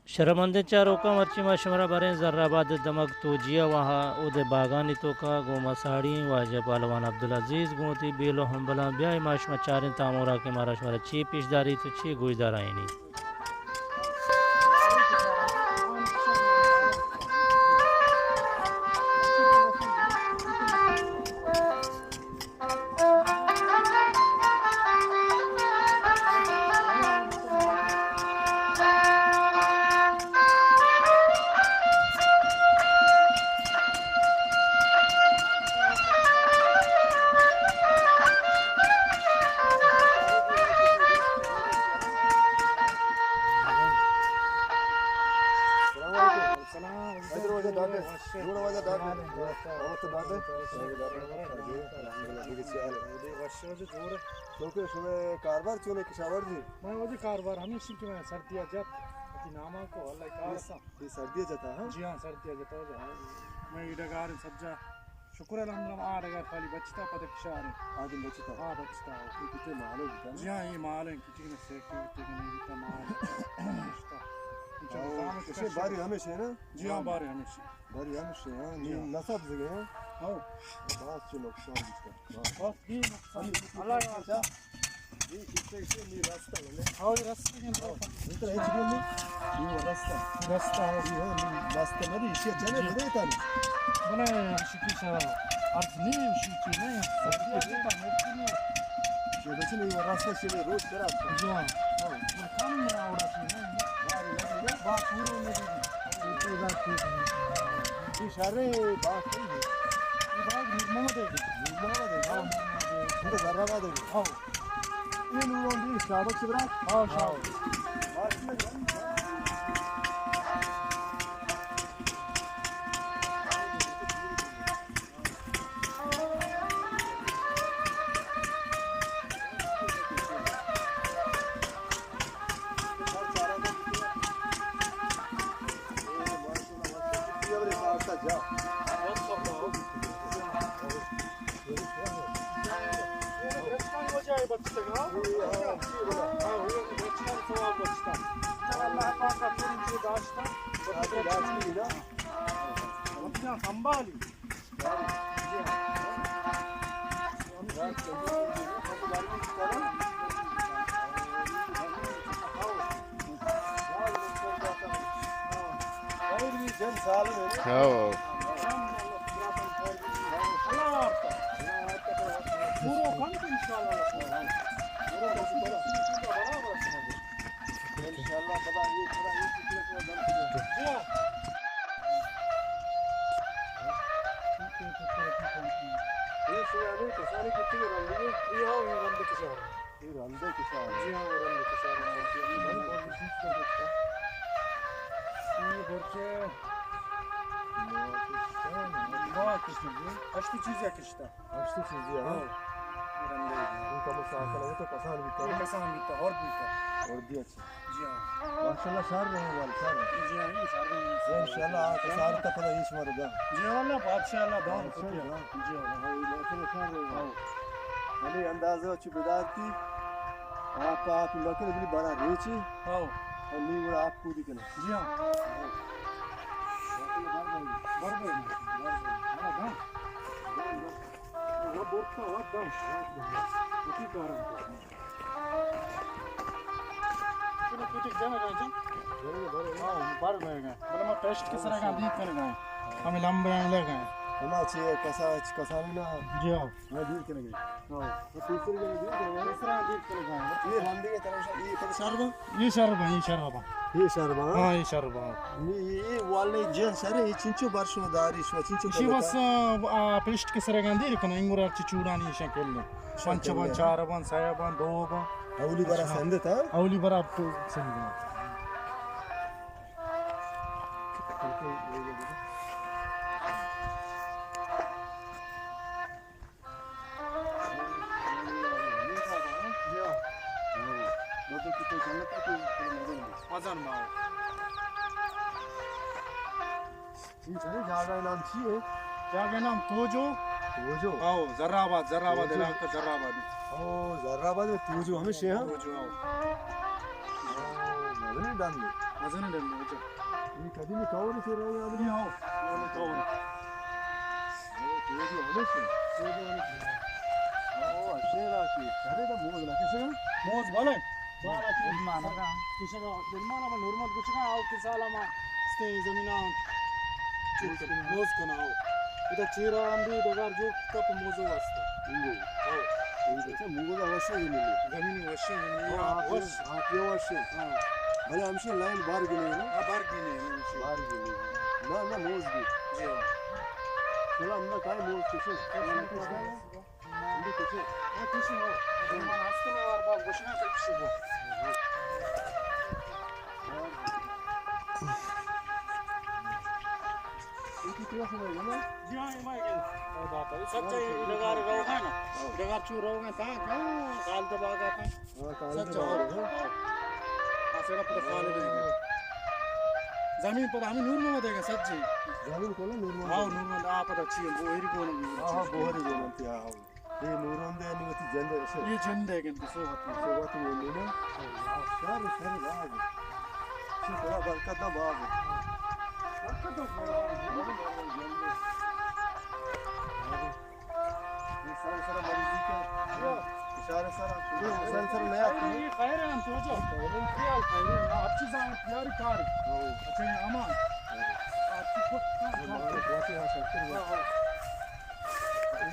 شرمندیں چاروکاں، مرچی ما شمارا بریں زرآباد ءِ دمگ توجیہ واہا، اودے باگانی توکا گوں ما ساڑی ایں واجہ پہلوان عبدالعزیز، گوں وتی بیل و ہمبلاں بیائے ما شما چاریں تامورا کہ مارا شمارا چے پیش داریت و چے گوشدارائینی۔ سلام۔ ادھر واجہ ڈاکٹر، جوڑ واجہ ڈاکٹر۔ ہاں، تو ڈاکٹر۔ الحمدللہ، دیگہ چی حال ہے؟ تو کہ شمئے کاروبار چون اِنت کشاورزی؟ مئے واجہ کاروبار ہمیش اِنت کہ مئے سردی ءَ جت، وتی ناما کو، اللہ کار سا۔ یہ سردی ءَ جتا، ہاں؟ جی ہاں، سردی ءَ جتا واجہ۔ مئے ای ڈگار سجا شکر الحمدللہ، آ ڈگار خالی بچتا، پدا کشار اِنت۔ آ دن بچتا؟ ہاں، بچتا۔ یہ کتنے مال ہو گیا؟ جی ہاں، یہ مال ہے، کتنے سیک، کتنے نہیں بیتا مال۔ بچتا۔ ہاں، باری ہمیش اِنت نا؟ جی ہاں، باری ہمیش اِنت۔ باری ہمیش اِنت، ہاں، جی ہاں۔ نہ سبزگے، ہاں؟ ہاں۔ باز چو نقصان بیتا۔ باز۔ باز بی نقصان۔ اللہ کا۔ یہ کتنے سے نہیں راستہ بولے۔ ہاں، یہ راستہ نہیں۔ ہاں، یہ تو ہے چیز نہیں۔ یہ راستہ۔ راستہ ہے۔ یہ ہو، نہیں، راستہ نہیں، اسی جگہ جی۔ بنے تھا نہیں۔ بنا ہے، اسی کی سا، ارتھ نہیں، اسی کی نہیں، سبزی ہے، تو مرچی نہیں۔ یہ بچے نہیں، وہ راستہ سے روز کرا تھا۔ جی ہاں۔ ہاں۔ کم نہیں آوڑا سی، نہیں۔ بات پورو نہیں۔ یہ شہر ہے، بات نہیں ہے۔ یہ بات نور محمد ہے۔ نور محمد ہے۔ ہاں، نور محمد ہے۔ یہ تو زرآباد ہے۔ ہاں۔ یہ نور محمد ہے، شاہ بخش برا۔ ہاں، شاہ بخش۔ اللہ پاک کا پوری چیز داشتا۔ سنبھالی۔ ہاں۔ انشاءاللہ، پتہ نہیں، تھوڑا یہ فکر کر دم کیجیے۔ یہ سویا نہیں، کسانی کتنی رنگ ہے؟ یہ ہو، یہ رنگ کسانی؟ یہ رنگ کسانی؟ جی ہاں، یہ رنگ کسانی۔ یہ بڑے، بہت کسانی۔ اچھی چیز ہے کشتا۔ ہشت چیزی ہے، ہاں۔ ہاں۔ یہ کم ساکل ہے، تو کسان بیتا۔ یہ کسان بیتا، اور بیتا۔ اور بھی اچھا۔ جی ہاں۔ ماشاءاللہ، شر رہے گا، شر۔ جی ہاں، یہ شر رہے گا۔ انشاءاللہ، آ، کسان تک پتہ ہیچ مرے گا۔ جی ہاں، اللہ بادشاہ، اللہ دان ماشاءاللہ۔ جی ہاں۔ ہاں، ماشاءاللہ، شر رہے گا۔ ہاں۔ ہمیں اندازہ اچھی بدارتی، آپ، آپ لکڑ بلی بڑا ریچی۔ ہاں۔ اور نی بڑا آپ کو دی کنا۔ جی ہاں۔ بر گئے۔ بر گئے۔ ہاں، ہاں۔ ہاں، بر گئے۔ بلے ما پیسٹ کے سرا گاں دیر کنگا۔ ہمیں لمبے ہیں لگا۔ ہما چی کسا، کسانی نا۔ جی ہاں۔ ہاں، دیر کنگا۔ ہاں۔ یہ رنڈی کے طرف سے، یہ پتہ شہر با؟ یہ شہر با، یہ شہر با۔ یہ شہر با، ہاں؟ ہاں، یہ شہر با۔ یہ، یہ والے جن سر، یہ چنچو بار شما داری، شما چنچو ایشی بلکا؟ بس، آ، آ، پیسٹ کے سرا گاندی رکھنا، انگور چی چوڑانی شکل میں۔ شکل پنچ بان، میں۔ چار بان، سہ بان، دو بان۔ اولی برا اچھا۔ سندتا؟ اولی برا تو سندتا۔ مزن باو۔ این چنین جاگہ نام چی ہے؟ جاگہ نام توجو۔ توجو؟ آو، زرآباد، زرآباد، توجو۔ علاقہ زرآباد۔ او، زرآباد میں توجو ہمیشہ ہیں؟ توجو، آو۔ او، مزنی ڈن ہے۔ مزن ڈن موجا۔ یہ قدیمی کور سے رہے ہیں آدمی؟ ہاں، یہ کور۔ او، تو بھی ہمیں سے؟ تو بھی ہمیں سے۔ او، اچھے راکی۔ ارے، تو موز نہ کسے؟ موز بلے۔ سارا چیز۔ دلمانا۔ کسے کا دلمانا میں نورمال کچھ نہ، آؤ کس سال ہم استے زمیناں۔ موز کنا آؤ۔ ادا چیرا ہم بھی ڈگار جو کپ موزو واسطے۔ ہاں۔ اچھا، موز واسطے زمین۔ زمین وشیں، زمین ہاں، آپ وش۔ آپ یہ وشیں۔ ہاں۔ بلے ہمشی لائن بار گنے نا؟ ہاں، بار گنے، ہمشی۔ بار گنے۔ نہ، نہ، موز بھی۔ جی ہاں۔ چلا، ہم نہ کائے موز کسے؟ کسے؟ ہم بھی کسے؟ ہاں، کسے ہو۔ ہم ہستے میں اور بار گوشنا تو کسے ہو۔ ہاں۔ یہ کتنا سمجھ گیا؟ جی ہاں، یہ مائے گئے۔ سچ ہے، یہ ڈگار روگا نا۔ ڈگار چو روگا تا، کال دبا گا تا۔ ہاں، کال سچ دبا ہے۔ گا۔ ہاں۔ ہاں، سر اپنا کال دے گا۔ زمین پر ہمیں نور محمد ہے، سچ ہے۔ زمین کو نا نور محمد۔ ہاں، نور محمد، آپ پتہ چی ہے، بوہری گون۔ ہاں، ہاں، بوہری گون تھی، ہاں، ہاں۔ یہ نور محمد ہے، نہیں ہوتی جند ہے، سر۔ یہ جند ہے، کہ سو ہوتی ہے۔ سو ہوتی ہے، نہیں نا؟ شر، شر، واہ۔ یہ بڑا برکت دا باغ ہے۔ برکت دا باغ ہے۔ یہ سارے سارا مریضی کے اشارے سارا، یہ سارے سارا نیا۔ یہ خیر ہے، ہم سوچو۔ خیر ہے، خیر ہے۔ آپ چیز آن تیاری کار۔ ہاں۔ اچھا، یہ امان۔ آپ کی خود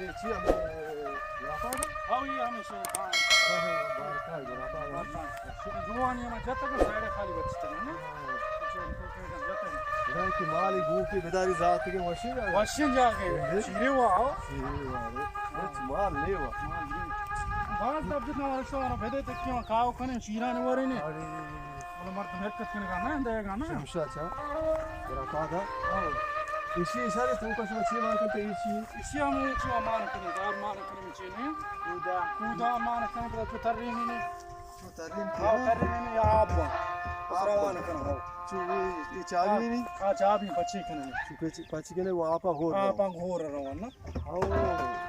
یہ چی ہمیں گراپا ہے؟ ہاں، یہ ہمیں سے، ہاں۔ ہاں، ہاں، بارکا ہے، گراپا ہے۔ بارکا۔ جوانی ہمیں جتگ سائیڈ خالی بچتا ہے نا؟ ہاں۔ اچھا، ان کو کہہ دیں، جتگ۔ خدا کی مال گو کے بداری ذات کے وشی جا۔ وشی جا کے۔ شیرے وا۔ شیرے وا۔ مال لے وا۔ مال لے۔ باز دب جتنا ورشتہ والا بدے تک کیوں کاو کنے، شیران ورے نے۔ ارے۔ بلے مردم حرکت کنگا نہ، دئیگا نہ۔ شمشا چا۔ برا پادا۔ ہاں۔ ایشی اشارے تو کشو چی مان کنتے ایشی؟ ایشی ہم ایشی مان کنیں، دار مان کنیں چی نے؟ کودا۔ کودا مان کنیں، بلے تو ترین نے۔ تو ترین ہاں، ترین نے یا آپ با۔ آپ با۔ مان کنیں، ہاں۔ چی یہ، یہ چابی نہیں؟ ہاں، چابی پچی کنیں۔ چی پچی، پچی کنیں، وہ آپا ہو رہا۔ آپا ہو رہا نا۔ او،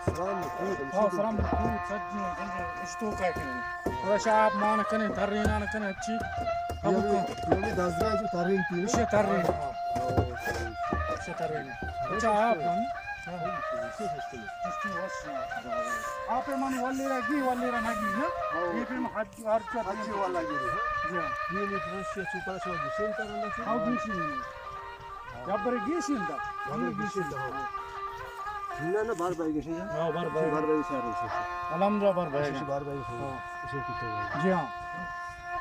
سرام کود، ہاں، سرام کود، سجی، سجی، اشتو کا کنی۔ بلے شا آپ مان کنی، ترینان کنی، اچھی۔ ابو یہ کو۔ یہ دزگاہ جو ترین تھی۔ اسے ترین۔ ہاں، ہاں۔ اسے ترین۔ اچھا، آپ ہم۔ ہاں۔ آپ من ولی را گی، ولی را نگی نا؟ ہاں۔ یہ پہ ہم حج، حج کا حج والا گی۔ جی ہاں۔ یہ نہیں، دوسرے سپر شو، سینٹر اندر سے۔ ہاں، دوسری۔ جبر گیش انت۔ جبر گیش انت، ہاں۔ نہ، نہ، بار بار گیش انت۔ ہاں، بار بار۔ بار بار سارے سے۔ الحمدللہ، بار بار۔ بار بار سے۔ ہاں۔ اسے کیتے ہیں۔ جی ہاں۔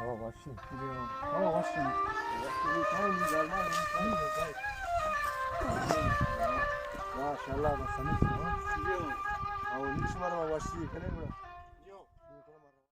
ہوا وش۔ جی ہاں۔ ہوا وش۔ ماشاءاللہ، بس ہمیں۔ جی ہاں۔ اور نیچ مارا وشی کرے بڑا۔